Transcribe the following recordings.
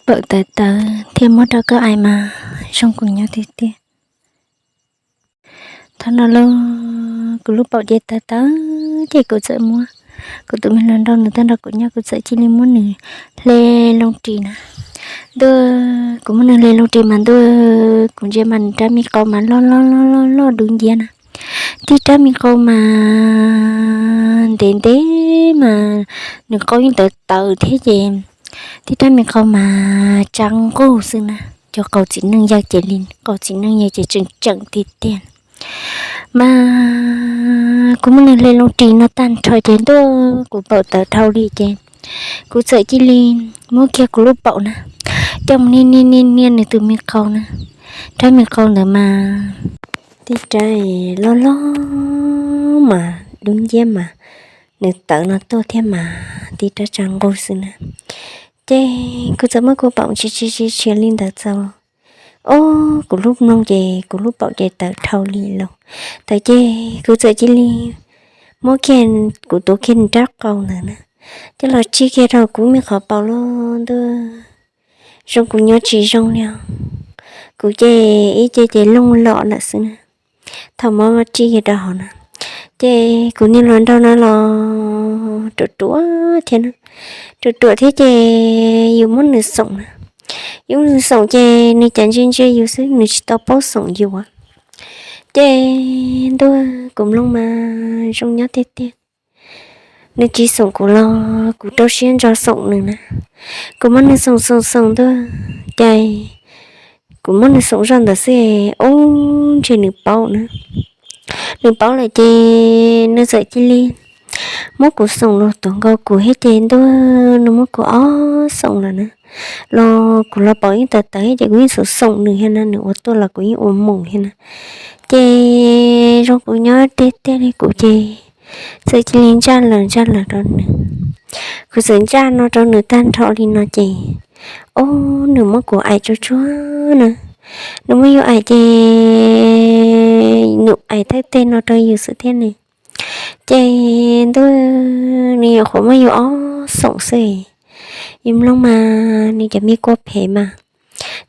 paum tawv tawv thiaj muab rau koj aim mas zoo kuv nyob tiag tiag. Thaum no los kuv lub paum ces tawv tawv ces kuv txawm muab kuv tus me hluas nraug nws tuaj nrog kuv nyob, kuv txawm cia li muab nws hle loo ris na. Ntuj, kuv muab nws hle loo ris mas ntuj, kuv ntsia mas nws rab me qau mas loj loj loj loj loj dub nciab na. Tib rab me qau mas ntev ntev mas nws qau yeej tawv tawv thiab ces tib rab me qau mas tsa nqug xwb na. Cov qau txiv neej yawg ces li qau txiv neej yawg ces tseem tseem tiag tiag. Mas kuv muab nws hle loo ris no tag nrho ces ntuj, kuv paum tawv dhau li ces kuv txawm cia li muab kiag kuv lub paum na coj mus niaj niaj niaj niaj nws tus me qau na. Rab me qau ntawd mas tib rab loj loj mas dub nciab mas nws tawv no tuaj thiab mas tib rab tsa nqug xwb na. Ces kuv txawm muab kuv paum tshia tshia tshia li ntawd txaus. Ob, kuv lub mloog ces kuv lub paum ces tawv dhau li los tawv ces kuv txawm cia li muab kiag, kuv tuav kiag nws rab qau ntawd na coj los tsij kiag rau kuv me qhov paum los ntuj, zoo kuv nyob tsis zoo li os. Kuv ces ib ce ces looj lom lawm xwb na. Thaum muab tsij kiag rau hauv na ces kuv niag hluas nraug no los ruam ruam thiab na, ruam ruam thiab ces yus muab nws xoom na, yus muab nws xoom ces nws cas ntsia ntsia yus xwb, nws tsis tau paub xoom yus. Ces ntuj, kuv mloog mas zoo nyob tiag tiag. Nws tsis xoom kuv los kuv rau siab ntso xoom nws na. Kuv muab nws xoom xoom xoom ntuj, ces kuv muab nws xoom zoj ntawd xwb, ub, ntshe nws paub na. Nws paub lawm ces nws txawm cia li muab kuv xoom los tuav nkaus kuv thiab ces ntuj, nws muab kuv ob xoom lawm na. Los kuv los paum yeej tawv tawv thiab ces kuv yeej xoom xoom nws thiab na, nws ua tuaj los kuv yeej ua mus thiab na. Ces zoo kuv nyob tiag tiag li kuv ces txawm cia li ntsaj lawm ntsaj lawm rau nws. Kuv txawm ntsaj no rau nws tag nrho li no ces, ob, nws muab kuv aim tsuag tsuag na. Nws muab yus aim ces nws aim thawj teg no rau yus xwb thiab ne. Ces ntuj, nws nyuam qhuav muab yus ob xoom xwb. Yus mloog mas nws cov me kua phem mas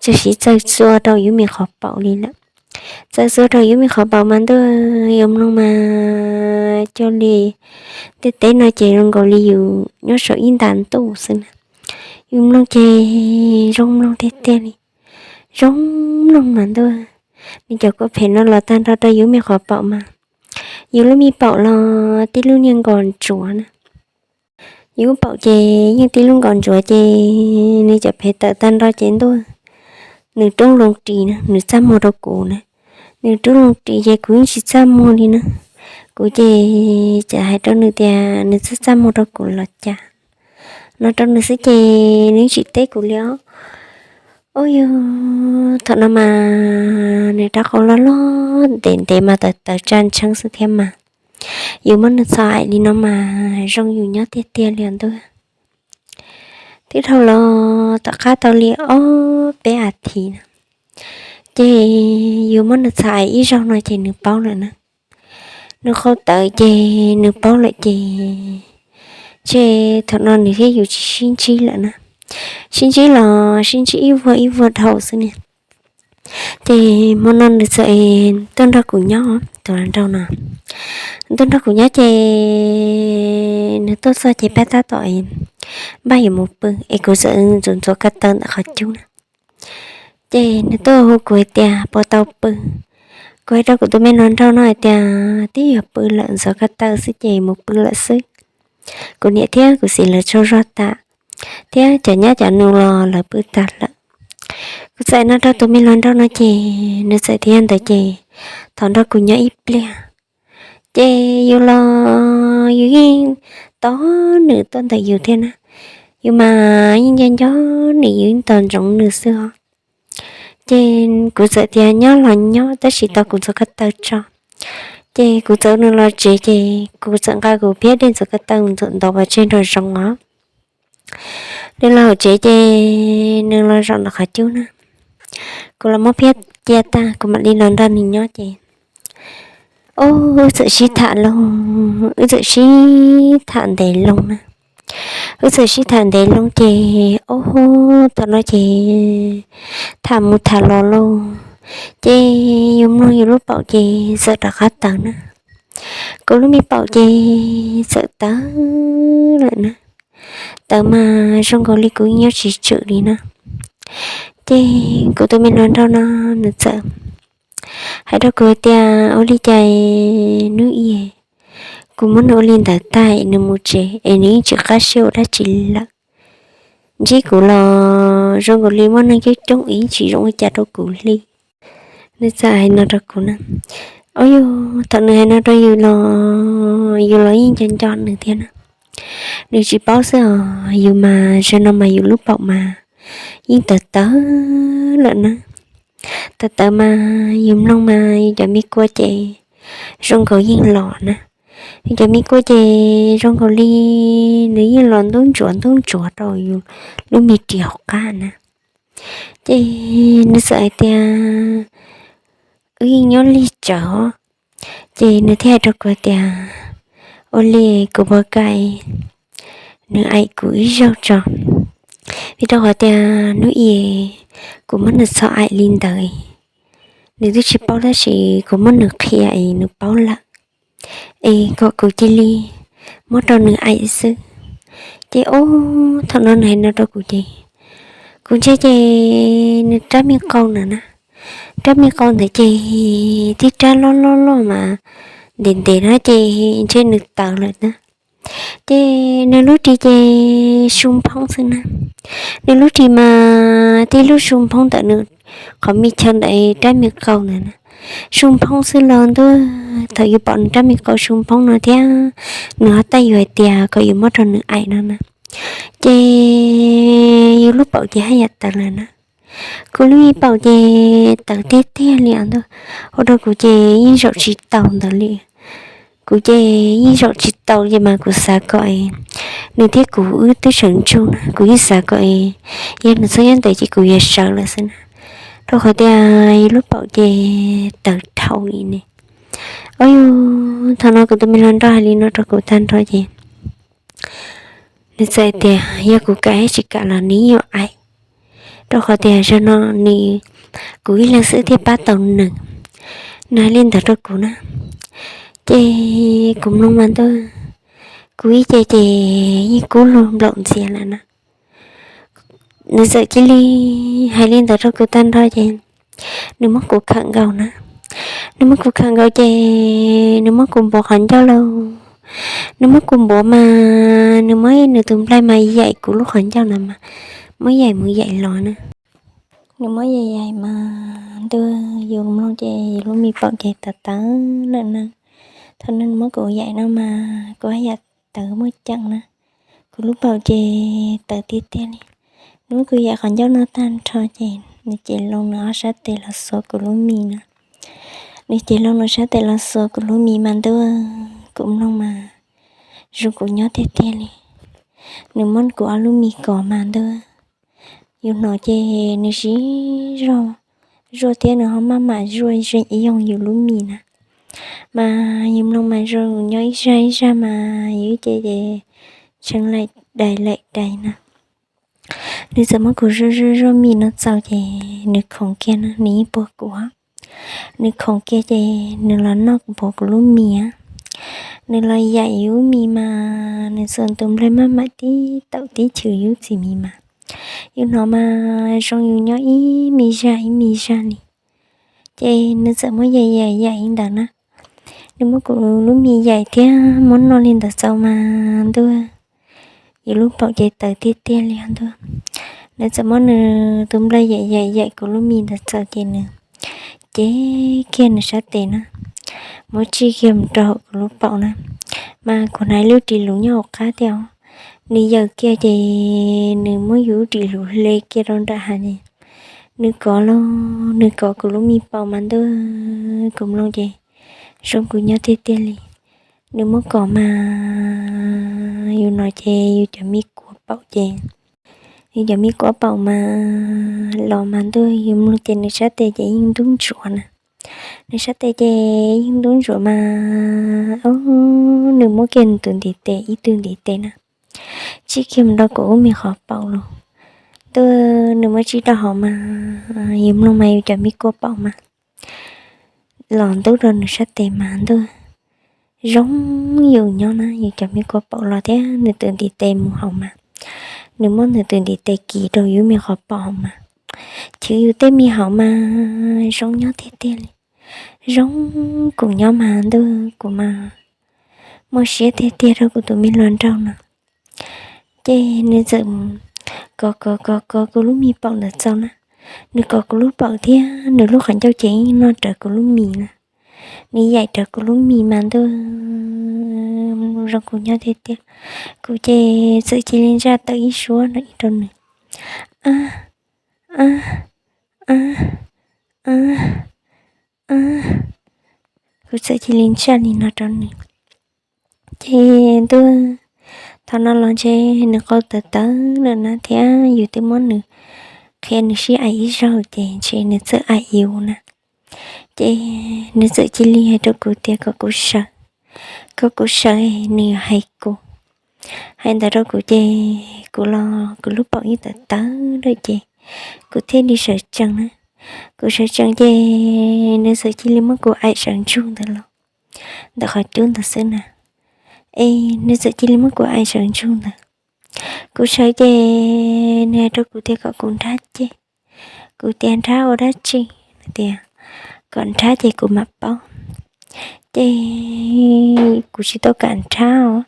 txawm siv txawg txua rau yus me qhov paum li lawm. Txawg txua rau yus me qhov paum mas ntuj, yus mloog mas cuag li tej teb no ces zoo nkaus li yus nyob saum ib nta ntuj xwb na. Yus mloog ces zoo mloog tiag tiag li. Zoo mloog mas ntuj, nws cov kua phem no los tag nrho rau yus me qhov paum mas yus lub me paum los tib lub niag nkos ntsuav na. Yus lub paum ces yeej tib lub nkos ntsuav ces nws cov phem tawm tag nrho ces ntuj, nws rub loo ris na, nws txaj muag rau kuv na. Nws rub loo ris ces kuv yeej tsis txaj muag li na. Kuv ces txawm hais rau nws tias nws txaj txaj muag rau kuv los cas no rau nws xwb ces nws yeej tsis teb kuv li os. Ub, yus thaum no mas nws rab qau loj loj ntev ntev mas tawv tawv tsa ntsheeb xwb thiab mas yus muab nws txhos aim li no mas zoo yus nyob tiag tiag li os ntuj. Twb dhau los tom qab tau li ob peb as thiv na, ces yus muab nws txhos aim ib zaug no ces nws paub lawm na. Nws qau tawv ces nws paub lawm ces, ces thaum no nws thiab yus tsis sib ntsib lawm na. Sib ntsib los sib ntsib ib vuag ib vuag dhau xwb ne. Ces hmo no nws txawm tuaj nrog kuv nyob, tus hluas nraug no tuaj nrog kuv nyob ces nws tuaj txog ces pab tab tom npaj yuav mus pw es kuv txawm ntxuav ntxuav ko taw ntawm qhov cub na. Ces nws tuaj hu kuv hais tias puas tau pw. Kuv hais rau kuv tus me hluas nraug no hais tias twb yog pw lawm, ntxuav ko taw xwb ces mus pw lawm xwb. Kuv niam thiab kuv txiv lawv tsaug zog tas, thiab cov nyab cov nus los lawv pw tas lawm. Kuv txawm no rau tus me hluas nraug no ces nws txawm tias ntawd ces thov nrog kuv nyob ib pliag. Ces yus los yus yeej tos nws tuaj ntawm yus thiab na. Yus mas yeej nco nco nws, yus yeej tos ntsoov nws xwb os. Ces kuv txawm tias nyob los nyob tab sis tos kuv ntxuav ko taw tso. Ces kuv txawm nws los tsev ces kuv txawm nqa kuv phiab dej ntxuav ko taw mus ntxuav ntov pov tseg nraum zoov os. Nws los hauv tsev ces nws los zaum ntawm qhov cub na. Kuv los muab phiab cia tag kuv mam li los nrog nws nyob ces, o, wb txawm sib tham loo, wb txawm sib tham ntev loo na. Wb txawm sib tham ntev loo ces, ob, thaum no ces tham mus tham los lauj, ces yus mloog yus lub paum ces txawm rov qab tawv na. Kuv lub me paum ces txawm tawv lawm na. Tawv mas zoo nkaus li kuv nyob tsis tswm li na. Ces kuv tus me hluas nraug no nws txawm hais rau kuv tias, ua li cas hnub i kuv muab nws ua li ntawd tag nws mus tsev es nws yeej tsis qab siab ua dab tsi lawm. Ntsib kuv los zoo nkaus li muaj neeg coob coob es yeej tsis zoo ua cas rau kuv li. Nws txawm hais no rau kuv na. Ob, yus thaum nws hais no rau yus los yus los yeej nco nco nws thiab na. Nws tsis paub xwb os, yus mas zaum no mas yus lub paum mas yeej tawv tawv lawm na. Tawv tawv mas yus mloog mas yus cov me kua ces zoo nkaus yeej los na. Yus cov me kua ces zoo nkaus li nws yeej los ntub ntsuav ntub ntsuav rau yus lub me ris hauv qab na. Ces nws txawm hais tias, wb yeej nyob lig tsawv os. Ces nws thiaj hais rau kuv tias, ua li kuv puas kam nws aim kuv ib zaug tso, vim rau qhov tias hnub i kuv muab nws txhom aim li ntawd, nws twb tsis paub tab sis kuv muab nws qhia es nws paub lawm, es kom kuv cia li muab rau nws aim xwb. Ces ob, thaum no nws hais no rau kuv ces kuv ntsia ces nws rab me qau ntawd na, rab me qau ntawd ces tib rab loj loj loj mas ntev ntev na ces ntshe nws tawv lawm na. Ces nws lub ris ces su nphoob xwb na. Nws lub ris mas tib lub su nphoob ntawm nws qhov me chaw ntawm rab me qau ntawd na. Su nphoob xwb los ntuj, thaum yus pom nws rab me qau su nphoob no thiab nws ho teb yus hais tias kom yus muab rau nws aim no na, ces yus lub paum ces haj yam tawv lawm na. Kuv lub me paum ces tawv tiag tiag li os ntuj, ua rau kuv ces yeej zaum tsis taus ntawd li. Kuv ces yeej zaum tsis taus ces mas kuv xav kom nws thiab kuv wb twb sawv ntsug na, kuv yeej xav kom yog nws txhob nyob ntawd ces kuv yuav sawv lawm xwb na, rau qhov tias yus lub paum ces tawv dhau li ne. Ob, yus thaum no kuv tus me hluas nraug hais li no rau kuv tag nrho ces nws txawm tias yog kuv kam thiab tsis kam los nws yeej yuav aim, rau qhov tias zaum no nws, kuv ib leeg xwb thiaj pab tau nws. Nws hais li ntawd rau kuv na, ces kuv mloog mas ntuj, kuv ib ce ces yeej kub lug nplaum ntxiag lawm na. Nws txawm cia li hais li ntawd rau kuv tag nrho ces nws muab kuv khawm nkaus na. Nws muab kuv khawm nkaus ces nws muab kuv npuav qhov ncauj lauj. Nws muab kuv npuav mas nws muab nws tus nplaig mas yaim kuv lub qhov ncauj na mas muab yaim mus yaim los na. Nws muab yaim yaim mas ntuj, yus mloog ces yus lub me paum ces tawv tawv lawm na. Thaum nws muab kuv yaim no mas kuv haj yam tawv muaj ceem na. Kuv lub paum ces tawv tiag tiag li. Nws muab kuv yaim qhov ncauj no tag nrho ces nws cev loo nws ob sab tes los xuas kuv lub mis na. Nws cev loo nws sab tes los xuas kuv lub mis mas ntuj, kuv mloog mas zoo kuv nyob tiag tiag li. Nws muab kuv ob lub mis kov mas ntuj, yus hnov ces nws siv zog zuaj thiab nws ho maj mam zuaj zoo yus lub mis na. Mas yus mloog mas zoo nyob ib zaj ib zaj mas yus ib ce ces tshee laim dais laim dais na. Nws txawm muab kuv zuaj zuaj zuaj mis no txaus ces nws khoov kiag na, nws yeej puag kuv. Nws khoov kiag ces nws los noj npuav kuv lub mis. Nws los yaim yus lub mis mas nws txawm tus nplaig maj mam tib taum tib chwv yus txiv mis mas yus hnov mas zoo yus nyob ib me zaj ib me zaj li. Ces nws txawm muab yaim yaim yaim li ntawd na. Nws muab kuv lub mis yaim thiab muab noj li ntawd txaus mas ntuj, yus lub paum ces tawv tiag tiag li os ntuj. Nws txawm muab nws tus nplaig yaim yaim yaim kuv lub mis ntawd txaus ces nws cev kiag nws sab tes na, muab tsij kiag mus rau hauv kuv lub paum na. Mas kuv hnav lub ris luv nyob hauv qab thiab os. Nws yaws kiag ces nws muab yus lub ris luv hle kiag rau nram hav ces nws kov los, nws kov kuv lub me paum mas ntuj, kuv mloog ces zoo kuv nyob tiag tiag li. Nws muab kov mas yus hnov ces yus cov me kua paum ces, yus cov me kua paum mas los mas ntuj, yus mloog ces nws sab tes ces yeej ntub ntsuav na. Nws sab tes ces yeej ntub ntsuav mas, o, nws muab kiag nws tus ntiv tes ib tug ntiv tes na. tsij kiag mus rau kuv lub me qhov paum los. Ntuj, nws muab tsij rau hauv mas yus mloog mas yus cov me kua paum mas los ntub rau nws sab tes mas ntuj, zoo yus nyob na, yus cov me kua paum los thiab nws tus ntiv tes mus hauv mas, nws muab nws tus ntiv tes kis rau yus me qhov paum hauv mas, chwv yus tej me hauv mas zoo nyob tiag tiag li. Zoo kuv nyob mas ntuj, kuv mas muaj siab tiag tiag rau kuv tus me hluas nraug no. Ces nws txawm kov kov kov kov kuv lub me paum ntawd txaus na. Nws kov kuv lub paum thiab nws lub qhov ncauj ces yeej no rawv kuv lub mis na. Nws yaim rawv kuv lub mis mas ntuj, zoo kuv nyob tiag tiag. Kuv ces txawm cia li ntsaj tawm ib suab no rau nws. A, a, a, a, a. Kuv txawm cia li ntsaj li no rau nws. Ces ntuj, thaum no los ntshe nws qau tawv tawv lawm na thiab yus twb muab nws qhia nws sib aim ib zaug ces ntshe nws txawm aim yus na. Ces nws txawm cia li hais rau kuv tias kom kuv sawv, kom kuv sawv nws yuav hais kuv. Hais ntawd rau kuv ces kuv los kuv lub paum yeej tawv tawv lawm ces kuv thiaj li sawv tsees na. Kuv sawv tsees ces nws txawm cia li muab kuv aim sawv ntsug ntawd los, ntawm qhov cub ntawd xwb na. Es nws txawm cia li muab kuv aim sawv ntsug ntawd. Kuv sawv ces nws hais rau kuv tias kom kuv nrhab ceg. Kuv tias nrhab ua dab tsi? Nws tias kom nrhab ces kuv mam paub. Ces kuv tsis tau kam nrhab os.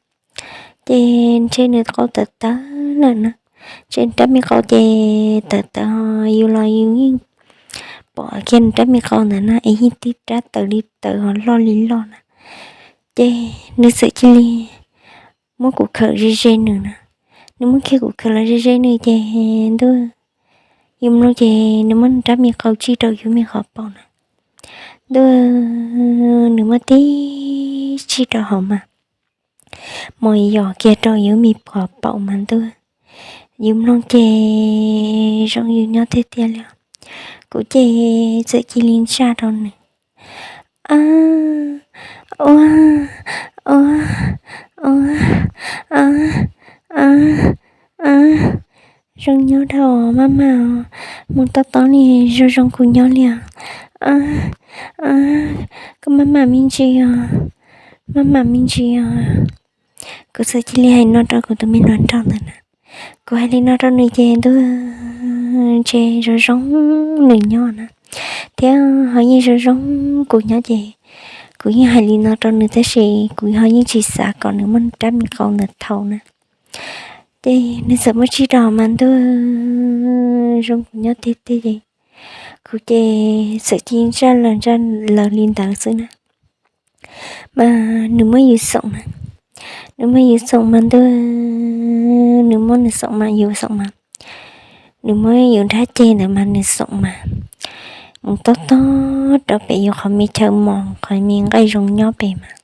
Ces ntshe nws qau tawv tawv lawm na. Ntshe nws rab me qau ces tawv tawv, yus los yus yeej pom kiag nws rab me qau ntawd na es yeej tib rab tawv li tawv ho loj li loj na. Ces nws txawm cia li muab kuv khawm ze ze nws na. Nws muab kiag kuv khawm los ze ze nws ces ntuj, yus mloog ces nws muab nws rab me qau tsij rau yus me qhov paum na. Ntuj, nws muab tib tsij rau hauv mas mos yos kiag rau yus me qhov paum mas ntuj, yus mloog ces zoo yus nyob tiag tiag li. Kuv ces txawm cia li ntsaj rau nws. A, ua, ua, ua, a, a, a, zoo nyob dhau maj mam, mus tob tob li zoo zoo kuv nyob li os. A, a, koj maj mam me ntsis os, maj mam me ntsis os. Kuv txawm cia li hais no rau kuv tus me hluas nraug ntawd na. Kuv hais li no rau nws ces ntuj, ntshe zoo zoo nws nyob na, thiab ho yeej zoo zoo kuv nyob ces kuv yeej hais li no rau nws tab sis kuv ho yeej tsis xav kom nws muab nws rab me qau ntawd thau na. Ces nws txawm muab tsij rau mas ntuj, zoo kuv nyob tiag tiag ces kuv ces txawm cia li ntsaj lawm ntsaj lawm li ntawd xwb na. Mas nws muab yus xoom na, nws muab yus xoom mas ntuj, nws muab nws xoom mas yus xoom mas, nws muab yus nrhab ceg ntawd mas nws xoom mas, mus tob tob rau pem yus qhov me chaw mos qhov me nqaij zoo nyob pem mas,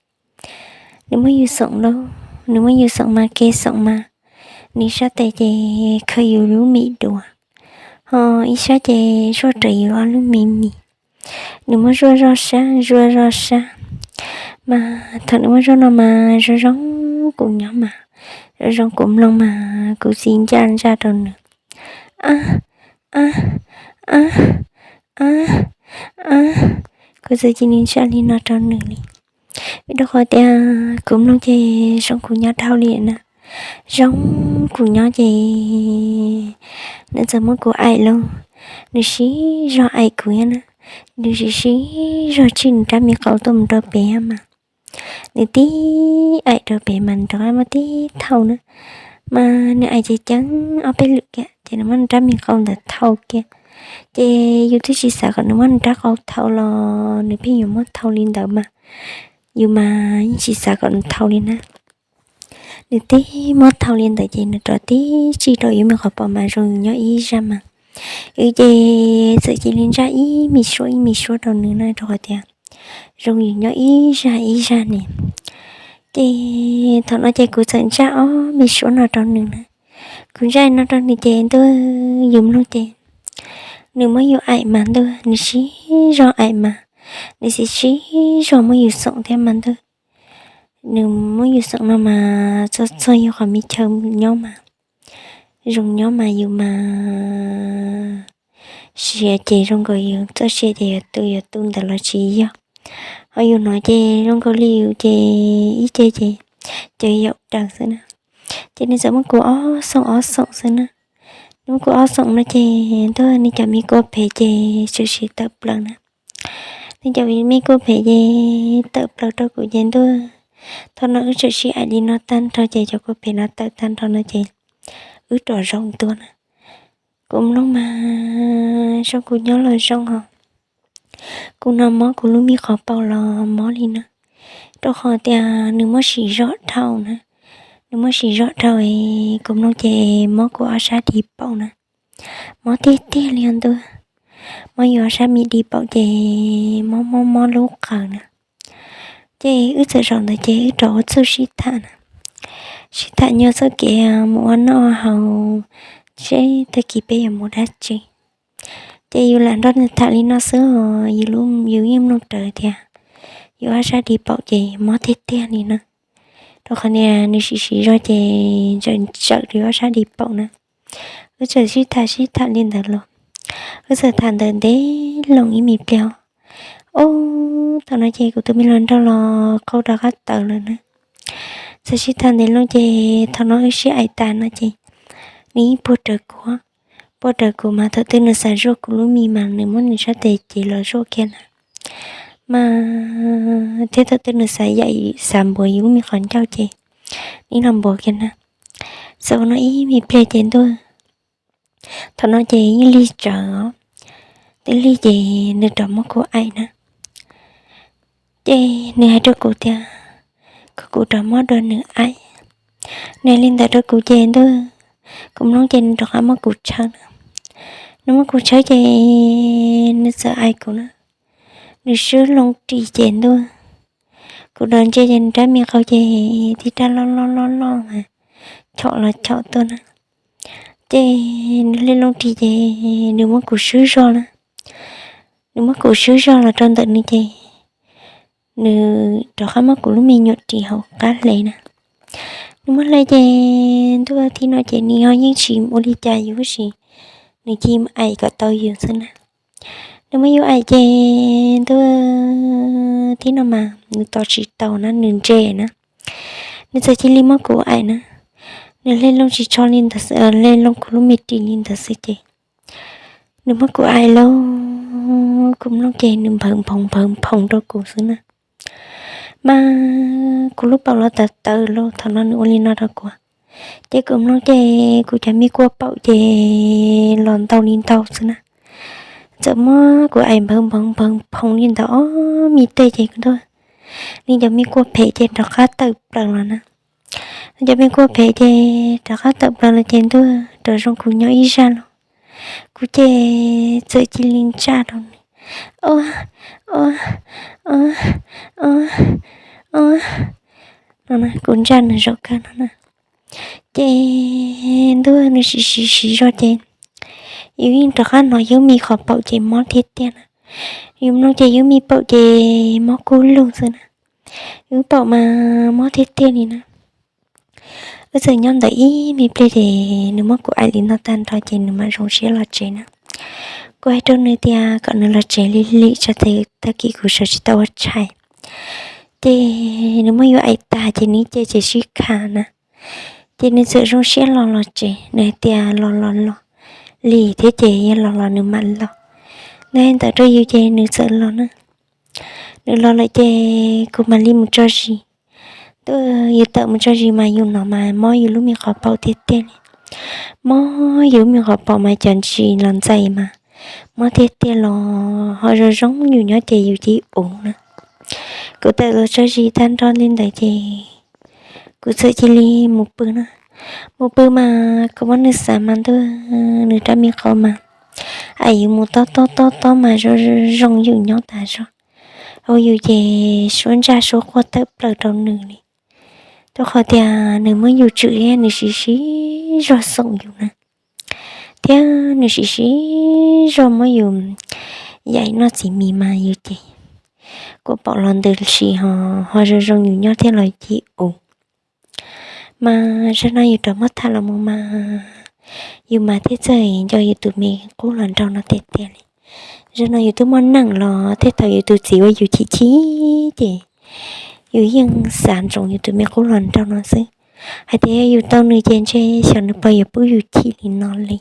nws muab yus xoom lauj, nws muab yus xoom mas ke xoom mas, nws sab tes ces khaws yus lub me duav, ho ib sab ces zuaj raws yus ob lub me mis. Nws muab zuaj zoj sab zuaj zoj sab, mas thaum nws muab zuaj no mas zoo zoo kuv nyob mas, zoo zoo kuv mloog mas kuv txi ntsaj ntsaj rau nws. A, a, a, a, a, kuv txawm cia li ntsaj li no rau nws li. Vim rau qhov tias kuv mloog ces zoo kuv nyob dhau li na, zoo kuv nyob ces nws txawm muab kuv aim lauj, nws siv zog aim kuv na, nws siv siv zog tsij nws rab me qau tuaj mus rau pem mas, nws tib aim rau pem mas nws rov qab muab tib thau na, mas nws aim ceev ceev ob peb lwm kiag ces nws muab nws rab me qau ntawd thau kiag, ces yus twb tsis xav kom nws muab nws rab qau thau los nws pheej yuav muab thau li ntawd mas, yus mas yeej tsis xav kom nws thau li na. Nws tib muab thau li ntawd ces nws rov tib tsij rau yus me qhov paum mas zoo yus nyob ib zaj mas, yus ces txawm cia li ntsaj ib me suab ib me suab rau nws na rau qhov tias zoo yus nyob ib zaj ib zaj ne. Ces thaum no ces kuv txawm ntsaj ob me suab no rau nws na. Kuv ntsaj no rau nws ces ntuj, yus mloog ces nws muab yus aim mas ntuj, nws siv zog aim mas, nws siv siv zog muab yus xoom thiab mas ntuj. nws muab yus xoom no mas txog txog yog qhov me chaw nyob mas zoo nyob mas yus mas siav ces zoo nkaus yus txoj sia ces yuav tu yuav tu ntawd los tsis yog. Ho yus no ces zoo nkaus li yus ces ib ce ces cov yaum daws xwb na. Ces nws txawm muab kuv ob xoom ob xoom xwb na. Nws muab kuv ob xoom no ces ntuj, nws cov me kua phem ces tshwm sim tawm plaws na. Nws cov me kua phem ces tawm plaws rau kuv ces ntuj, thaum no wb tshwm sim aim li no tag nrho ces cov kua phem no tawm tag nrho no ces wb rov zaum ntua na. Kuv mloog mas zoo kuv nyob los zoo ho. Kuv no mob kuv lub me qhov paum los mob li na, rau qhov tias nws muab siv zog dhau na. Nws muab siv zog dhau es kuv mloog ces mob kuv ob sab di paum na. Mob tiag tiag li ntuj, mob yus ob sab me di paum ces mob mob mob lub qawv na. Ces wb txawm zaum ntawd ces wb rov ua txuj sib tham na. Sib tham nyob txoj kev mus ua noj haus, seb tag kis peb yuav mus dab tsi. Ces yus lam nrog nws tham li no xwb os, yus yeej mloog raws tias yus ob sab di paum ces mob tiag tiag li na. Rau qhov niag nws siv siv zog ces tseem tsawm yus ob sab di paum na. Wb txawm sib tham sib tham li ntawd los, wb txawm tham ntawd ntev loo ib me pliag. Ob, thaum no ces kuv tus me hluas nraug los qau rov qab tawv lawm na. Txawm sib tham ntev loo ces thaum no wb sib aim tas no ces nws yeej puag rawv kuv, puag rawv kuv mas thaum twg nws xav zuaj kuv lub mis mas nws muab nws sab tes ces los zuaj kiag na. Mas thiab thaum twg nws xav yaim xav npuav yus lub me qhov ncauj ces nws los npuav kiag na. Txawm ua no ib me pliag ces ntuj, thaum no ces yeej lig tsawv os, twb lig ces nws rov muab kuv aim na. Ces nws hais rau kuv tias kom kuv rov muab dua nws aim. Nws hais li ntawd rau kuv ces ntuj, kuv mloog ces nws rov qab muab kuv tshawb na. Nws muab kuv tshawb ces nws txawm aim kuv na. Nws swb loo ris ces ntuj, kuv rov ntsia ces nws rab me qau ces tib rab loj loj loj loj mas chom los chom tuaj na. Ces nws hle loo ris ces nws muab kuv swb zog na. Nws muab kuv swb zog los rau ntawm nws ces nws rov qab muab kuv lub me nyuam ris hauv qab hle na. Nws muab hle ces ntuj, tib no ces nws ho yeej tsis ua li cas yus huv si, nws cia li aim kom tau yus xwb na. Nws muab yus aim ces ntuj, tib no mas nws tos tsis tau na, nws ntse na. Nws txawm cia li muab kuv aim na. Nws hle loo ris tsho li ntawd xwb, hle loo kuv lub me ris li ntawd xwb ces nws muab kuv aim lauj, kuv mloog ces nws nphawv nphoov nphawv nphoov rau kuv xwb na. Mas kuv lub paum los tawv tawv lauj, thaum no nws ua li no rau kuv, ces kuv mloog ces kuv cov me kua paum ces los ntau li ntau xwb na. Txawm muab kuv aim nphawv nphoov nphawv nphoov li ntawd ob me tej ces ntuj, nws cov me kua phem ces rov qab tawm plaws los na. Nws cov me kua phem ces rov qab tawm plaws los ces ntuj, rov zoo kuv nyob ib zaj los. Kuv ces txawm cia li ntsaj rau nws, o, o, o, o, o, no, kuv ntsaj nws zaum kawg no na. Ces ntuj, nws siv siv siv zog ces yus yeej rov qab hnov yus me qhov paum ces mob tiag tiag na. Yus mloog ces yus me paum ces mob kub lug xwb na. Yus paum mas mob tiag tiag li na. Wb txawm nyob ntawd ib me pliag ces nws muab kuv aim li no tag nrho ces nws mam zoo siab los tsev na. Kuv hais rau nws tias kom nws los tsev lig lig tso, tag kis kuv sawv tsis tau ua tshais. Ces nws muab yus aim tag ces nws ib ce ces sib kham na. Ces nws txawm zoo siab los los tsev, nws hais tias los los los, lig thiab ces yog los los nws mam los. Nws hais ntawd rau yus ces nws txawm los na. Nws los lawm ces kuv mam li mus tso zis. Ntuj, yus tawm mus tso zis mas yus hnov mas mob yus lub me qhov paum tiag tiag li. Mob yus lub me qhov paum mas cov ntsis los ntxais mas mob tiag tiag los ho zoo zoo yus nyob ces yus cia li uv na. Kuv tawm los tso zis tag nrho li ntawd ces kuv txawm cia li mus pw na. Mus pw mas kuv muab nws xav mas ntuj, nws rab me qau mas aim yus mus tob tob tob tob mas zoo zoo yus nyob tas zog. Ua yus ces suab ntsaj suab quaj tawm plaws rau nws li, rau qhov tias nws muab yus tswm thiab nws siv siv zog xoom yus na, thiab nws siv siv zog muab yus yaim noj txiv mis mas yus ces kuj pom los ntws si ho, ho zoo zoo yus nyob thiab los cia ua. Mas zaum no yus rov muab tham los mus mas yus mas thiaj txawj nco yus tus me qub hluas nraug no tiag tiag li. Zaum no yus twb muaj neej los thiab thaum yus tus txiv ua yus chim chim ces yus yeej xav ntsoov yus tus me qub hluas nraug no xwb. Hais tias yog yus tau nws ces ntshe xyov nws puas yuav pub yus chim li no li.